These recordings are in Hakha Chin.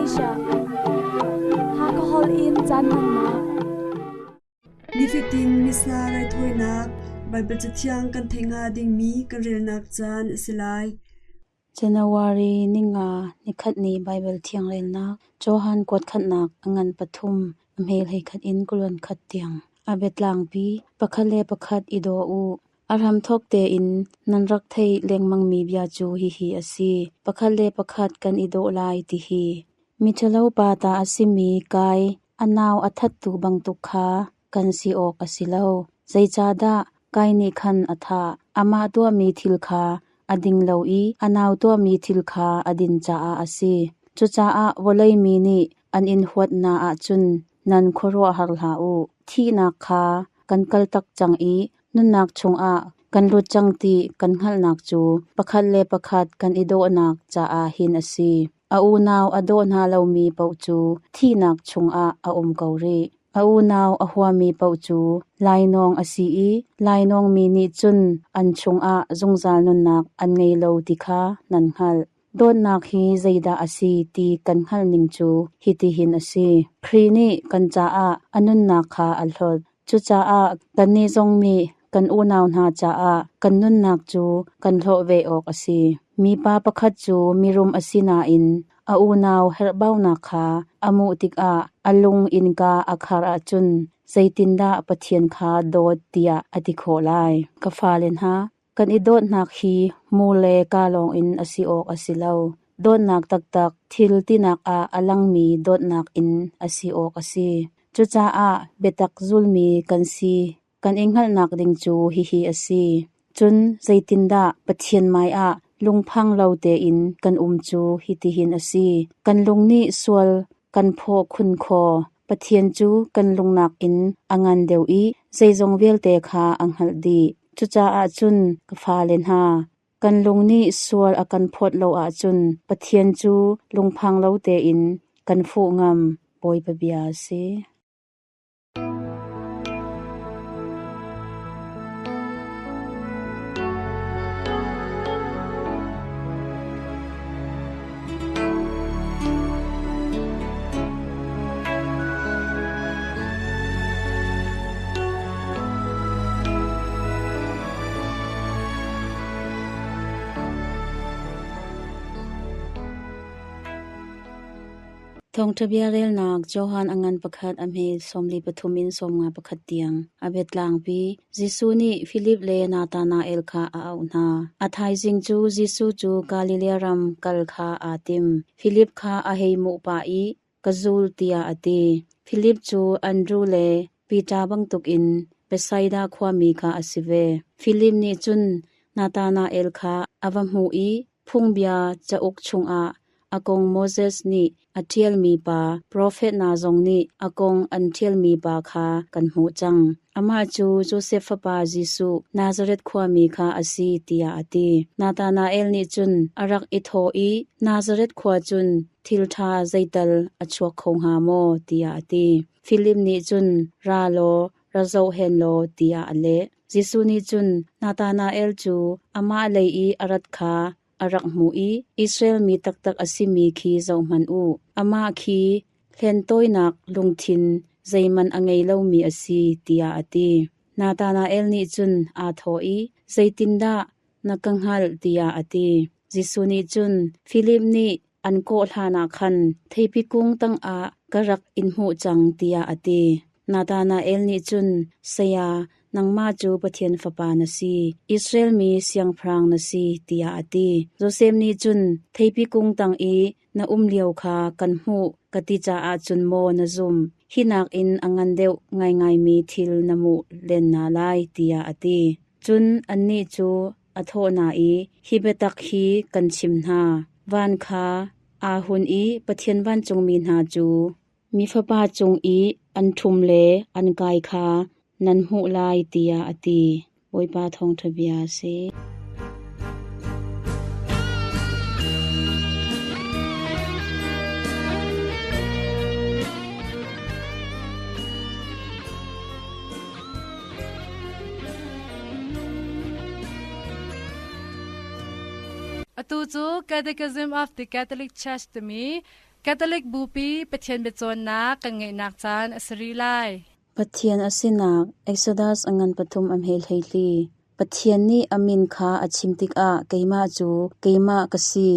Asia. Hakha holh in caan hmannak. Nifatin Missa raithawinak Baibal Cathiang kan theih hnga dingmi kan relnak caan a si lai. January ninga nikhatni Baibal Thiang relnak Johan kuatkhatnak a ngan pathum a hmel heikhat in kuluan khat tiang. A biatlangpi pakhat le pakhat i daw u. A hramthawk tein nan rak theih lengmangmi bia cu hihi a si: pakhat le pakhat kan i daw lai ti hi. Miṭhalo pa ta a simi Kai a nau a thattu bantuk kha kan si awk a si lo. Zeicahdah Kai nih khan a thah? Amah tuahmi thil kha a ding lo i a nau tuahmi thil kha a din caah a si. Cucaah vawlei mi nih an in huat hna ahcun nan khuaruahhar hlah u. Thihnak kha kan kaltak cang i nunnak chungah kan lut cang ti kan hngalhnak cu pakhat le pakhat kan i dawhnak caah hin a si. A unau a daw hna lomi paoh cu thihnak chungah a um ko rih. A unau a huami paoh cu lainawng a si i lainawngmi nih cun an chungah zungzal nunnak an ngei lo ti kha nan hngalh. Dawtnak hi zeidah a si ti kan hngalhning cu hitihin a si: Khrih nih kan caah a nunnak kha a hlawt. Cucaah kannih zong nih kan unau hna caah kan nunnak cu kan hlawh ve awk a si. Mipa pakhat cu mirum a si nain a unau herhbaunak kha a hmuh tikah a lung innka a khar ahcun zeitindah Pathian kha dawt tiah a ti khawh lai? Ka fale hna, kan i dawtnak hi mu le ka lawngin a si awk a si lo. Dawtnak taktak thil tinak ah a langmi dawtnak in a si awk a si. Cucaah biatak zulmi kan si kan i hngalhnak ding cu hihi a si. Cun zeitindah Pathian hmaiah lungphang lo tein kan um cu hitihin a si. Kan lung nih sual kan phaw khun khaw. Pathian cu kan lung nakin a ngan deuh i zeizong vialte kha a hngalh dih. Cucaah cun ka fale hna, kan lung nih sual a kan phawt lo ahcun Pathian cu lungphang lo tein kan fuh ngam, Bawipa bia a si. Thawngṭha bia relnak Johan a ngan pakhat a hme 43 in 51 tiang a biatlangpi. Jesuh nih Filip le Nathanael kha a auh hna. A thaizing cu Jesuh cu Galilee ram kal kha aa tim. Filip kha a hei hmuh pah i, Ka zul, tiah a ti. Filip cu Andru le Piter bantukin Bethsaida khuami kha a si ve. Filip nih cun Nathanael kha a va hmuh i Phungbia cauk chungah a kong Moses nih a ṭialmi pa, profet hna zong nih a kong an ṭialmi pa kha kan hmuh cang. Amah cu Josef fapa Jesuh, Nazareth khuami kha a si, tiah a ti. Nathanael nih cun a rak i thawh i, Nazareth khua cun thil ṭha zeital a chuak kho hnga maw? tiah a ti. Filip nih cun, Ra law, ra zoh hen law, tiah a leh. Jesuh nih cun Nathanael cu amah lei i a rat kha a rak hmuh i, Israel mi taktak a simi khi zohhmanh u. Amah khi hlentawinak lungthin zeihmanh a ngei lomi a si, tiah a ti. Nathanael nih cun aa thawh i, Zeitindah na ka hngalh? tiah a ti. Jesuh nih cun, Filip nih an kawh hlanah khan theipi kung tangah ka rak in hmuh cang, tiah a ti. Nathanael nih cun, Saya, nangmah cu Pathian Fapa na si, Israel mi siangpahrang na si, tiah a ti. Josef nih cun, Theipi kung tang i na um lio kha kan hmuh ka ti caah cun maw na zumh? Hi nakin a ngan deuh ngaingaimi thil na hmuh len hna lai, tiah a ti. Cun annih cu a thawh hna i, Hi biatak hi kan chim hna: Van kha aa hun i Pathian vancungmi hna cu Mi Fapa cung i an ṭhum le an kai kha nan hmuh lai, tiah a ti. Bawipa thawngṭha bia a si. Atu cu Catechism of the Catholic Church timi. Catholic Bupi Pathian biacawnnak kan ngeihnak caan a si rih lai. Pathian a sinak Exodus a ngan pathum a hme hleihli. Pathian nih a min kha a chim tikah keimah cu keimah ka si.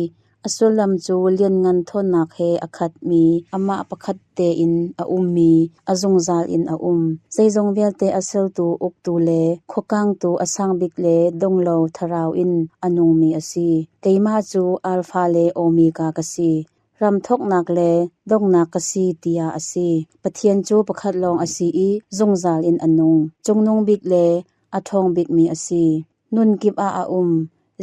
A sullam cu lianngan ṭhawnnak he a khatmi amah pakhat tein a ummi, a zungzal in a um. Zeizong vialte a sertu, uktu le khuakangtu a sang bik le donglo thlarau in a nungmi a si. Keimah cu Alfa le Omega ka si. Ram thawknak le donghnak ka si tiah a si. Pathian cu pakhat lawng a si i zungzal in a nung. Cungnung bik le a ṭhawng bikmi a si. Nun kip ah a um.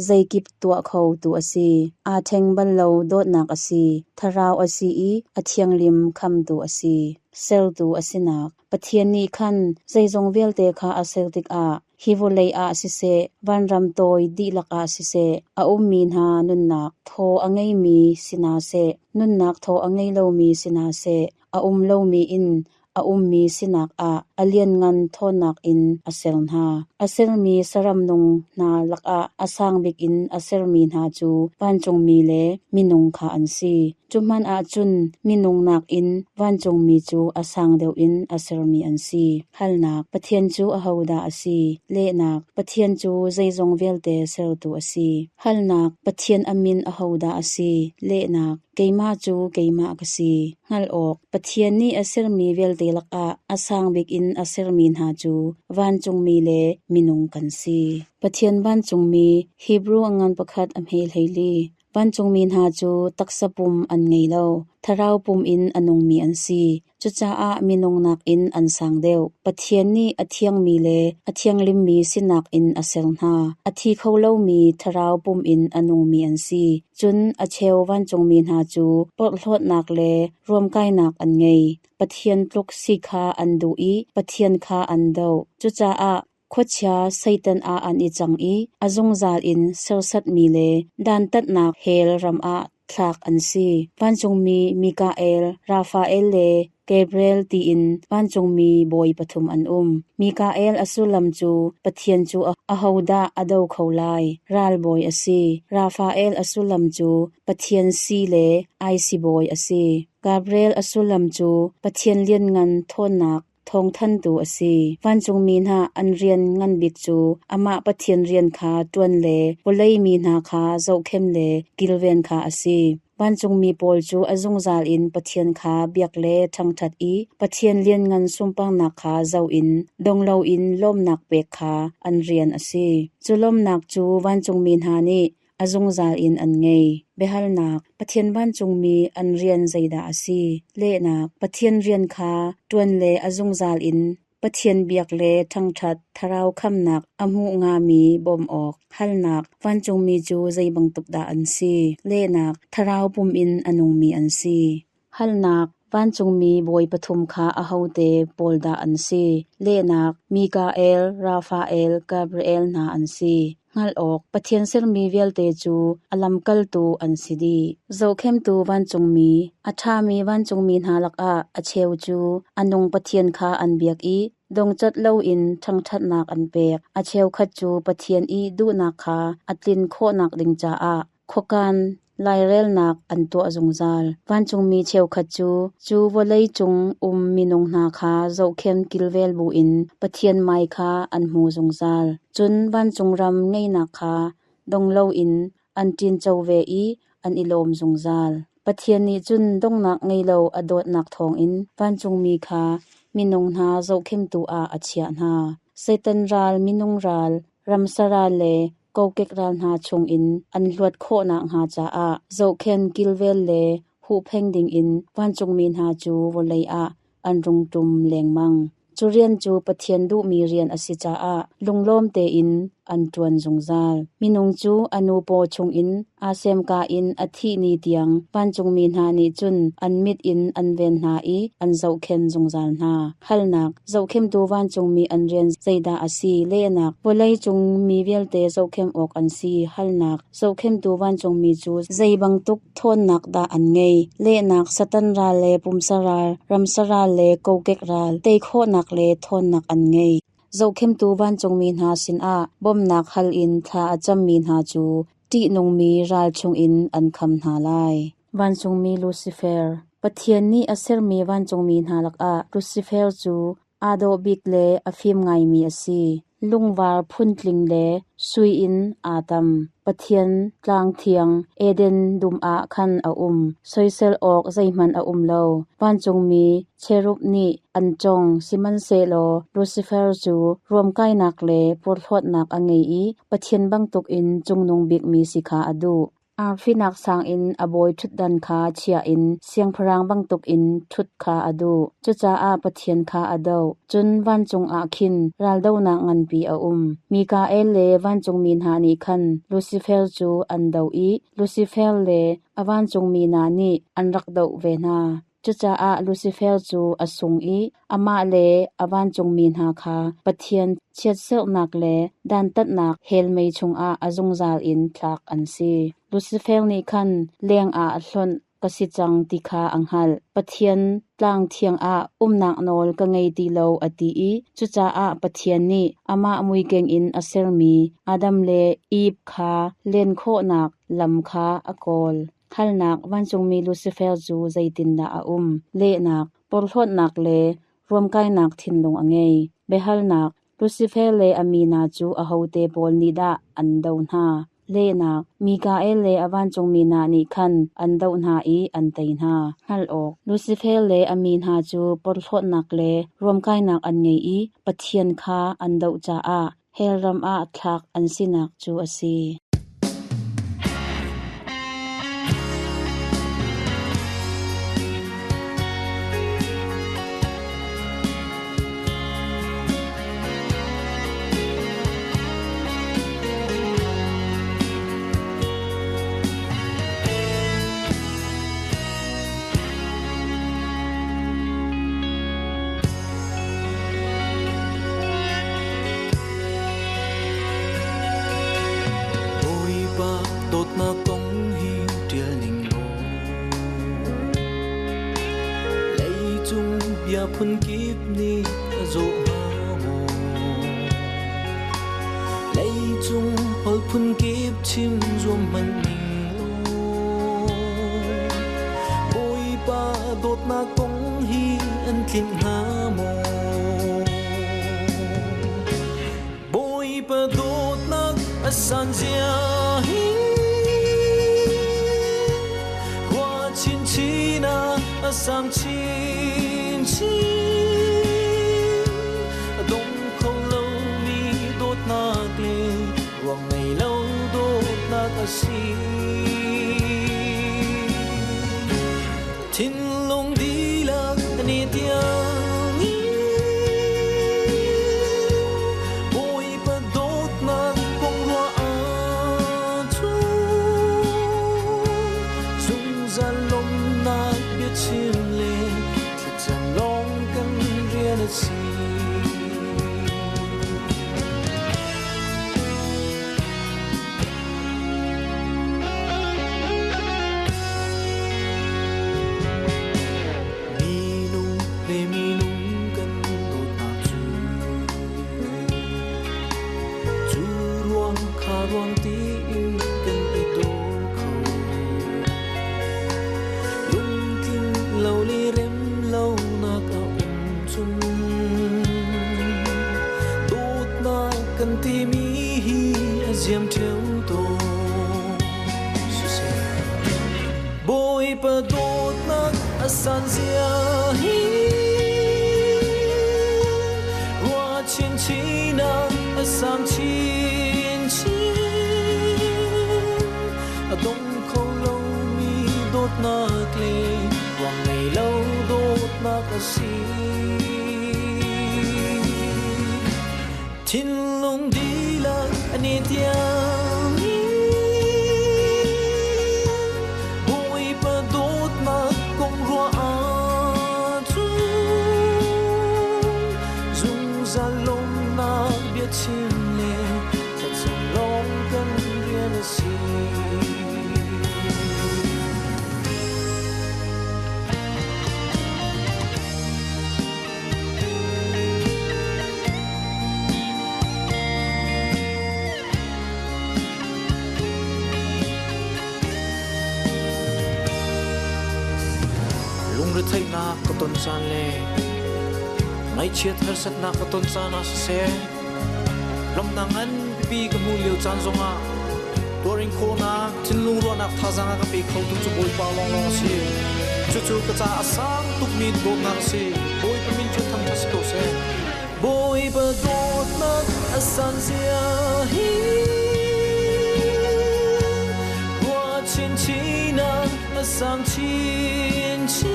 Zeikip tuah kho tu a si. Aa ṭheng bal lo dawtnak a si. Thlarau a si i a thianghlim khamtu a si. Sertu a sinak. Pathian nih khan zeizong vialte kha a ser tikah hi vawlei ah siseh, vanram tawi dihlak ah siseh, a ummi hna nunnak thaw a ngeimi si hna seh, nunnak thaw a ngei lomi si hna seh, a um lomi in a ummi sinak ah a lianngan ṭhawnnak in a ser hna. A sermi saram nung hna lakah a sang bik in a sermi hna cu vancungmi le minung kha an si. Cu hmanh ah cun minung nakin vancungmi cu a sang deuh in a sermi an si. Halnak: Pathian cu ahodah a si? Lehnak: Pathian cu zeizong vialte sertu a si. Halnak: Pathian a min ahodah a si? Lehnak: Keimah cu keimah ka si. Hngalh awk: Pathian nih a sermi vialte lakah a sang bik in a sermi hna cu vancungmi le minung kan si. Pathian vancungmi Hebru a ngan pakhat a hme hleili. Vancungmi hna cu taksa pum an ngei lo, thlarau pum in a nungmi an si. Cucaah minung nakin an sang deuh. Pathian nih a thiangmi le a thianghlimmi sinak in a ser hna. A thi kho lomi thlarau pum in a nungmi an si. Cun a cheu vancungmi hna cu porhlawtnak le ruamkainak an ngei. Pathian tluk si kha an duh i Pathian kha an doh. Cucaah Khuachia Satan ah an i cang i a zungzal in sersatmi le dantatnak hell ram ah thlak an si. Vancungmi Mikael, Raphael le Gabriel tiin vancungmi bawi pathum an um. Mikael a sullam cu Pathian cu ahodah a do kho lai? Ralbawi a si. Raphael a sullam cu Pathian si le aisi bawi a si. Gabriel a sullam cu Pathian lianngan ṭhawnnak thawngthanhtu a si. Vancungmi hna an rian ngan bik cu amah Pathian rian kha ṭuan le vawlei mi hna kha zohkhenh le kilven kha a si. Vancungmi pawl cu a zungzal in Pathian kha biak le ṭhangṭhat i Pathian lianngan sunparnak kha zoh in dong loin lawmnak pek kha an rian a si. Cu lawmnak cu vancungmi hna nih a zungzal in an ngei. Biahalnak: Pathian vancungmi an rian zeidah a si? Lehnak: Pathian rian kha ṭuan le a zungzal in Pathian biak le ṭhangṭhat thlarau khamnak a hmuh ngami bawmh awk. Halnak: Vancungmi cu zei bantuk dah an si? Lehnak: Thlarau pum in a nungmi an si. Halnak: Vancungmi bawi pathum kha ahote pawl dah an si? Lehnak: Mikael, Raphael, Gabriel hna an si. Hngalh awk: Pathian sermi vialte cu a lamkaltu an si dih. Zohkhenhtu vancungmi, a ṭhami vancungmi hna lakah a cheu cu a nung Pathian kha an biak i dongcat loin ṭhangṭhatnak an pek. A cheukhat cu Pathian i duhnak kha a tlin khawhnak ding caah khuakan lairelnak an tuah zungzal. Vancungmi cheukhat cu, cu vawlei cung um minung hna kha zohkhenh kilvel buin Pathian mei kha an hmu zungzal. Cun vancung ram ngeihnak kha dong loin an ṭinco ve i an i lawm zungzal. Pathian nih cun donghnak ngei lo a dawtnak thawngin vancungmi kha minung hna zohkhenhtu ah a chiah hna. Satan ral, minung ral, ramsa ral le kokek ral hna chungin an luat khawh nakhnga caah zohkhenh kilvel le huhphenh dingin vancungmi hna cu vawlei ah an rung ṭum lengmang. Cu rian cu Pathian duhmi rian a si caah lunglawm tein an ṭuan zungzal. Minung cu a nu paw chungin aa semka in a thih ni tiang vancungmi hna nih cun an mit in an ven hna i an zohkhenh zungzal hna. Halnak: Zohkhenhtu vancungmi an rian zeidah a si? Lehnak: Vawleicung mi vialte zohkhenh awk an si. Halnak: Zohkhenhtu vancungmi cu zei bantuk ṭhawnnak dah an ngei? Lehnak: Satan ral le pumsa ral, ramsa ral le kokek ral tei khawhnak le ṭhawnnak an ngei. Zohkhenhtu vancungmi hna sinah bawmhnak hal in thla a cammi hna cu ṭihnungmi ral chungin an kham hna lai. Vancungmi Lucifer. Pathian nih a sermi vancungmi hna lakah Lucifer cu aa dawh bik le a fim ngaimi a si. Lungvar phuntling le sui in aa tam. Pathian tlang thiang Eden dum ah khan a um. Soisel awk zeihmanh a um lo. Vancungmi cherub nih an cong, sihmanhsehlaw Lucifer cu ruamkainak le porhlawtnak a ngei i Pathian bantukin cungnung bikmi si kha a duh. Arfinak sang in a bawi ṭhutdan kha chia in siangpahrang bantukin ṭhut kha a duh. Cucaah Pathian kha a doh. Cun vancung ah khin raldohnak nganpi a um. Mikael le vancungmi hna nih khan Lucifer cu an doh i Lucifer le a vancungmi hna nih an rak doh ve hna. Cucaah Lucifer cu a sung i amah le a vancungmi hna kha Pathian chiatserhnak le dantatnak hell mei chungah a zungzal in thlak an si. Lucifer nih khan lengah hlonh ka si cang ti kha a hngalh. Pathian tlang thiang ah umnak nawl ka ngei ti lo a ti i cucaah Pathian nih amah muikeng in a sermi Adam le Eve kha len khawhnak lam kha a kawl. Halnak vancungmi Lucifer cu zeitindah a um? Lehnak, porhlawtnak le ruamkainak thinlung a ngei. Biahalnak, Lucifer le a mi hna cu ahote pawl nih dah an doh hna? Lehnak, Mikael le a vancungmi hna nih khan an doh hna i an tei hna. Hngalh awk, Lucifer le a mi hna cu porhlawtnak le ruamkainak an ngei i Pathian kha an doh caah hell ram ah thlak an sinak cu a si. Bawipa dawtnak kong hi ṭial ning law leicung bia phunkip nih a zawh hnga maw? Leicung holh phunkip chim zuam hmanh ning law Bawipa dawtnak kong hi an tlinh hnga maw? Bawipa dawtnak a san zia hi Khua chinchin ah a sang chinchin A dong kho lomi dawtnak le ruang ngei lo dawtnak a si. Thinlung dihlak ni tiang Bawipa dawtnak kong ruah ahcun zungzal lawmhnak biachim le thlacam lawng kan rian a si. Minung le minung kan dawtnak cu cu ruang kha ruang tiin kan i daw kho. Lungtling lo le rem lonak a um cun dawtnak kan timi hi a ziam ṭheo tawn. Siseh, Bawipa dawtnak a san zia hi ruah chinchin ah a sang chinchin a dong kho lomi dawtnak le ruang ngei lo dawtnak a si. Thinlung dihlak an i tiang i Bawipa dawtnak kong ruah ahcun zungzal lawmhnak biachim le thlacam lawng kan rian a si. Lungretheihnak ka ton caan le ngaihchiat harsatnak ka ton caan ah siseh, lawmhnak nganpipi ka hmuh lio caan zongah tuarin khawhnak thinlung ruahnak thazaang a ka pe khotu cu Bawipa lawnglawng a si. Cucu ka caah a sang tukmi dawtnak a si. Bawipa min cu thangṭhat si ko seh. Bawipa dawtnak a san zia hi ruah chinchin ah a sang chinchin.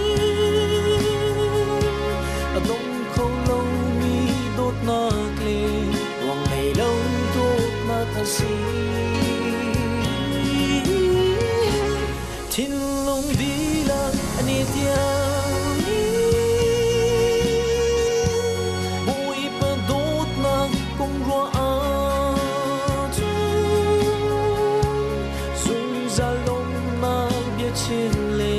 A dong kho lomi dawtnak le ruang ngei lo dawtnak a si. Thinlung dihlak an i tiam i Bawipa dawtnak kong ruah ahcun zungzal lawmhnak biachim le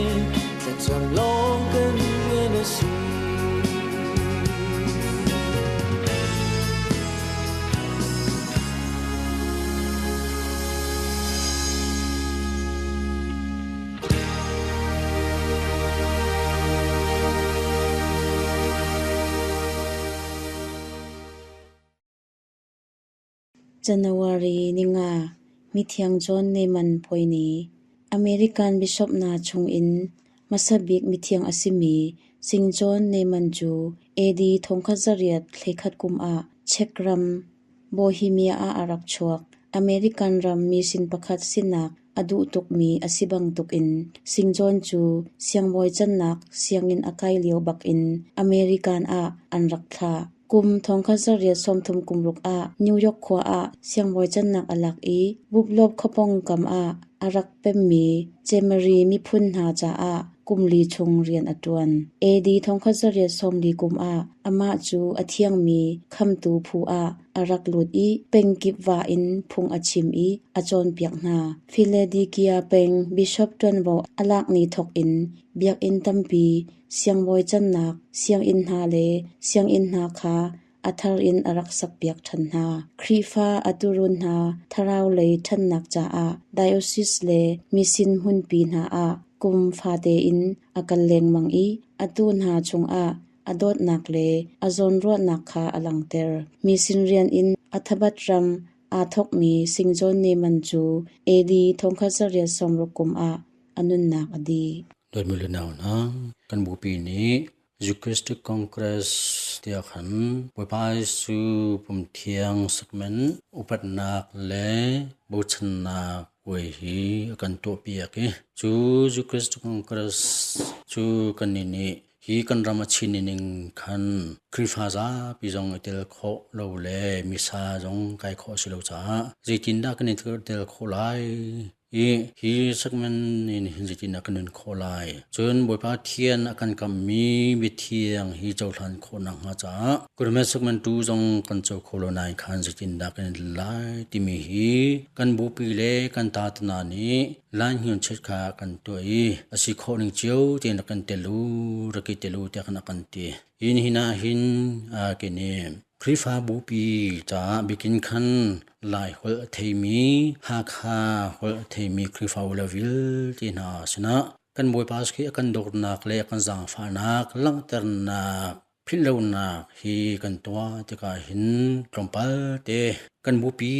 thlacam lawng kan rian a si. January ninga, Mithiang John Neyman puai ni, American Bishop hna chungin hmasa bik mithiang a simi Sing John Neyman cu AD 1831 kum ah Czech ram Bohemia ah a rak chuak. American ram misin pakhat sinak a duh tukmi a si bantukin Singjohn cu siangbawi cannak sianginn a kai lio bakin American ah an rak thlah. Kum 1836 ah New York khua ah siangbawi cannak a lak i Buffalo khuapawng kam ah a rak pemmi Cemary miphun hna caah kum li chung rian a ṭuan. AD 1840 kum ah amah cu a thiangmi khamtu phu ah a rak lut i pengkip va in phung a chim i a cawnpiak hna. Philadelphia peng bishop ṭuanvo a lak ni thawk in biakinn tampi, siangbawi cannak sianginn hna le sianginn hna kha a thar in a rak sakpiak ṭhan hna. Khrihfa a tuurun hna thlarau lei ṭhannak caah diocese le mission hmunpi hna ah kum fate in a kal lengmang i atu hna chungah a dawtnak le a zawnruahnak kha a langhter. Mission rian in Athabat ram aa thawkmi Singjohn Neyman cu AD 1860 kum ah a nunnak a dih. Dawtmi le nau hna, kan bupi nih Eucharistic Congress tiah khan Bawipa Jesuh pumthiang sacrament upatnak le bochannak puai hi a kan tuahpiak i cu Eucharistic Congress cu kannih nih hi kan ram a chin ning khan Khrihfa zapi zong i tel khawh lo le misa zong kai khawh a si lo caah zeitindah kan i tel khawh lai i hi sacrament in hin zeitindah kan nun khawh lai? Cun Bawipa Thian a kan kamhmi biathiang hi cohlan khawh nakhnga caah Kurmet sacrament tu zong kan co kho lo nain khan zeitindah kan i lai timi hi kan bupi le kan tatana nih line hnun chet kha kan tuah i a si khawh ning cio tein rak kan tel u, rak i tel u tiah khan a kan ti. Hi nihin ah hin kini Khrihfa bupi caah bikin khan Lai holh a theimi, Hakha holh a theimi Khrihfa ule vialte hna sinah kan Bawipa khi a kan dawtnak le a kan zaangfahnak langhternak philhlonak hi kan tuah tikah hin tlawmpal te kan bupi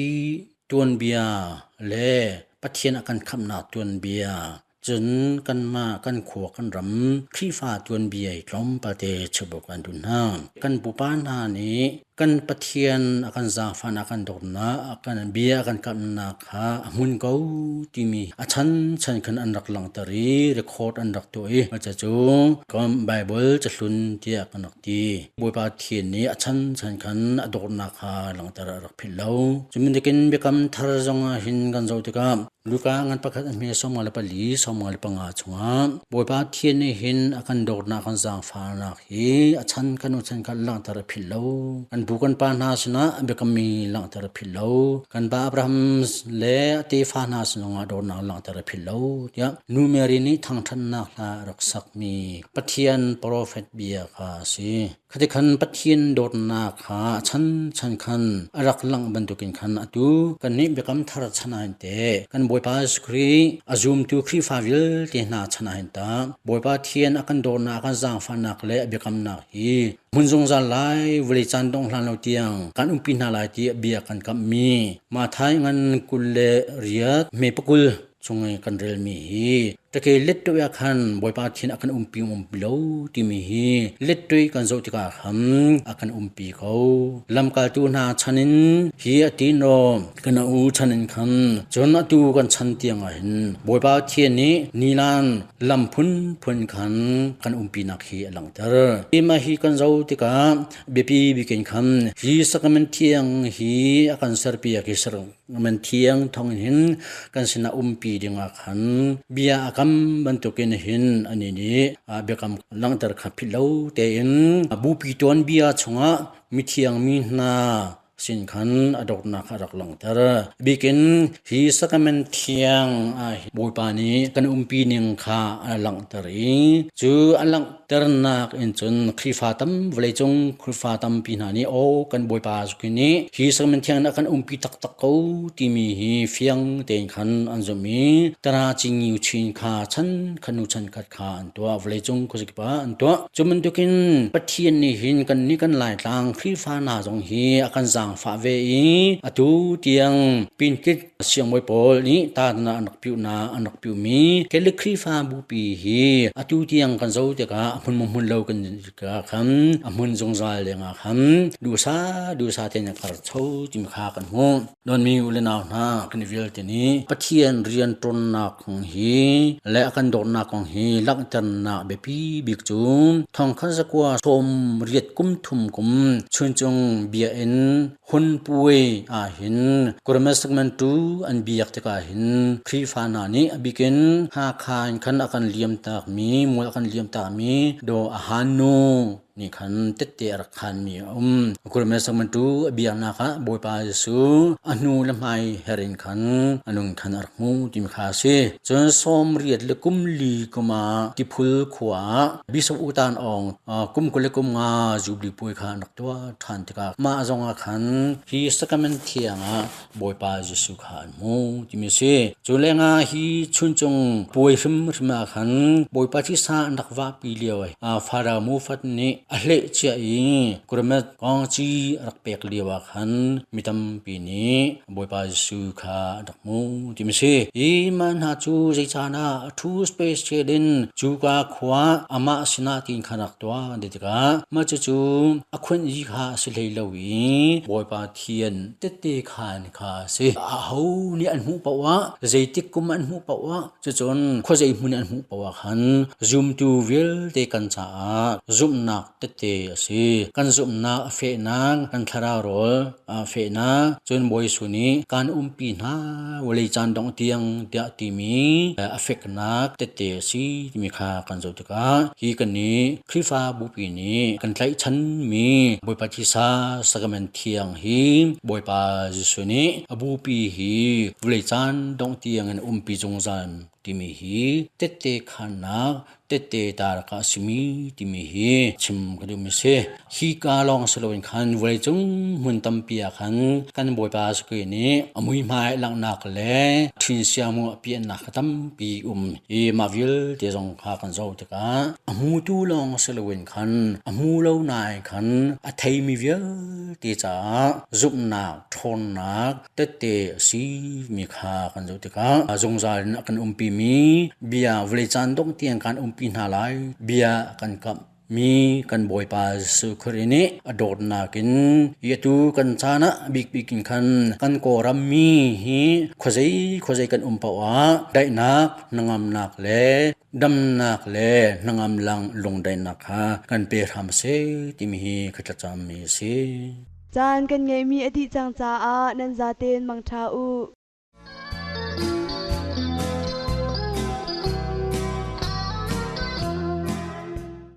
tuanbia le Pathian a kan khamhnak tuanbia Cun kanmah kan khua kan ram Khrihfa tuanbia i tlawmpal te cheuh kan duh hna. Kan pupa hna nih kan Pathian a kan zaangfahnak kan dawtnak a kan bia a kan kamhnak kha a hmun ko timi a chan chan khan an rak langhter i record an rak tuah i cucu kan Bible cahlun tiah kan rak ti. Bawipa Pathian nih a chan chan khan a dawtnak kha langhter a rak philh lo. Cubantukin biakam thar zong ah hin kan zoh tikah Luka ngan pakhat a hme 54 55 chungah Bawipa Thian nih hin a kan dawtnak kan zaangfahnak hi a chan kan u chan kha langhter a philh lo. Kan Kan pu kan pa hna sinah biakammi langhter a philh lo. Kan pa Abraham le a tefa hna sin zongah dawtnak langhter a philh lo tiah Nu Mary nih thangṭhatnak hla a rak sakmi Pathian profet bia kha a si. Khati khan Pathian dawtnak kha a chanchan khan a rak langh bantukin khan atu kannih biakam thar chan ah hin teh kan Bawipa Jesuh Khrih a zumtu Khrihfa vialte hna chan ah hin tah Bawipa Thian a kan dawtnak a kan zaangfahnak le a biakamnak hi hmun zungzal lai vawlei caan dongh hlan lo tiang kan umpi hna lai ti bia kan kamhmi Matthai ngan 28 me pakul chung i kan relmi hi Takei lettoi ah khan Bawipa thin a kan umpi umpi lo timi hi lettoi kan zoh tikah khan a kan umpi ko. Lamkaltu hna chan in hi a ti no kan u chan in khan cun atu kan chan tiang ah hin Bawipa thian nih nilan lam phunphun khan kan umpinak hi a langhter. Mah hi kan zoh tikah biapi bikin khan hi sacrament thiang hi a kan serpiak hi man thiang thawng hin kan sinah umpi dingah khan bia a kam bantukin hin ani nih biakam langhter kha philh lo tein bupi tuan bia chungah mithiang mi hna sin khan a dawtnak kha a rak langhter. Bikin hi sacrament thiang ah Bawipa nih kan umpi ning kha a langhter i cu a langhternak in cun Khrihfa tam vawleicung Khrihfa tampi hna nih aw kan Bawipa Jesuh nih hi sacrament thiang in a kan umpi taktak ko timi hi fiang tein khan an zumh i tara cingiu chin kha chan khat hnu chan khat kha an tuah vawleicung khuazakip ah an tuah. Cu bantukin Pathian nih hin kan nih kan Laitlang Khrihfa hna zong hi a kan zaangfah ve i atu tiang pinkit siangbawi pawl nih tarna an rak piuhna an rak piuhmi Catholic Khrihfa bupi hi atu tiang kan zo tikah a hmun hmun lo kan ka khan a hmun zungzal lengah khan duhsa duhsa tein a karcho timi kha kan hmuh. Donmi u le nau hna kan vialte nih Pathian rian ṭawnnak kong hi le a kan dawtnak kong hi langhternak biapi bik cu thongkhat zakua sawm riat kum thum kum chuncung bia in hun puai ah hin Christmas sacrament tu an biak tikah hin Khrihfa hna nih a bikin Hakha in khan a kan liam takmi mual a kan liam takmi do a han nu nih khan tette a rak khanmi a um. Christmas sacrament tu a biaknak ah Bawipa Jesuh a hnu le hmai her in khan a nung khan a rak hmu timi kha a si. Cun sawm riat le kum li kum ah Tiphul khua ah Bishop U Tan Aung kum 20 le kum nga Jubilee puai kha an rak tuah ṭhan tikah mah zongah khan hi sacrament thiang ah Bawipa Jesuh kha an hmu timi a si. Cu lengah hi chuncung puai hrimhrim ah khan Bawipa thisa an rak vahpi lio ah Father Mufat nih a hleh cia i Christmas kongci a rak pek lio ah khan mi tampi nih Bawipa Jesuh kha an rak hmu timi a si. Hi mah hna cu zeicanah a thu special in cuka khua amah sinah tiin khan rak tuah an ti tikah mah cucu a khuanh yi kha a si hlei lo i Bawipa thian tette khan kha a si. Aho nih an hmuh paoh ah zeitik kum an hmuh paoh ah cucun khuazei hmun an hmuh paoh ah khan zumtu vialte kan caah zumhnak tette a si. Kan zumhnak a fehnak, kan thlarau rawl a fehnak, cun Bawi Jesuh nih kaan umpi hna vawlei caan dongh tiang tiah timi a feknak tette a si timi kha kan zoh tikah hi kan nih Khrihfa bupi nih kan tlaihchanmi Bawipa thisa sacrament thiang hi Bawipa Jesuh nih a bupi hi vawlei caan dongh tiang in umpi zungzal timi hi tette khannak tette tar ka a simi timi hi chim ka duhmi si. Hi ka lawng si loin khan vawleicung hmun tampi ah khan kan Bawipa Jesuh nih a muihmai langhnak le ṭhin siamu a piannak kha tampi um i mah vialte zong kha kan zoh tikah a hmutu lawng si loin khan a hmu lo nain khan a theimi vialte caah zumhnak ṭhawnnak tette a si mi kha kan zoh tikah zungzal in a kan umpimi bia vawlei caan dongh tiang kan umpi hna lai bia kan kamh mi kan Bawipa Jesuh Khrih nih a dawtnak in hi atu kan caan ah bikbik in khan kan Kawlram mi hi khuazei khuazei kan um paoh ah daihnak hnangamnak le damnak le hnangam lang lungdaihnak kha kan pe hram seh timi hi ka thlacammi a si. Caan kan ngeihmi a dih cang caah nan zaten mangṭha u.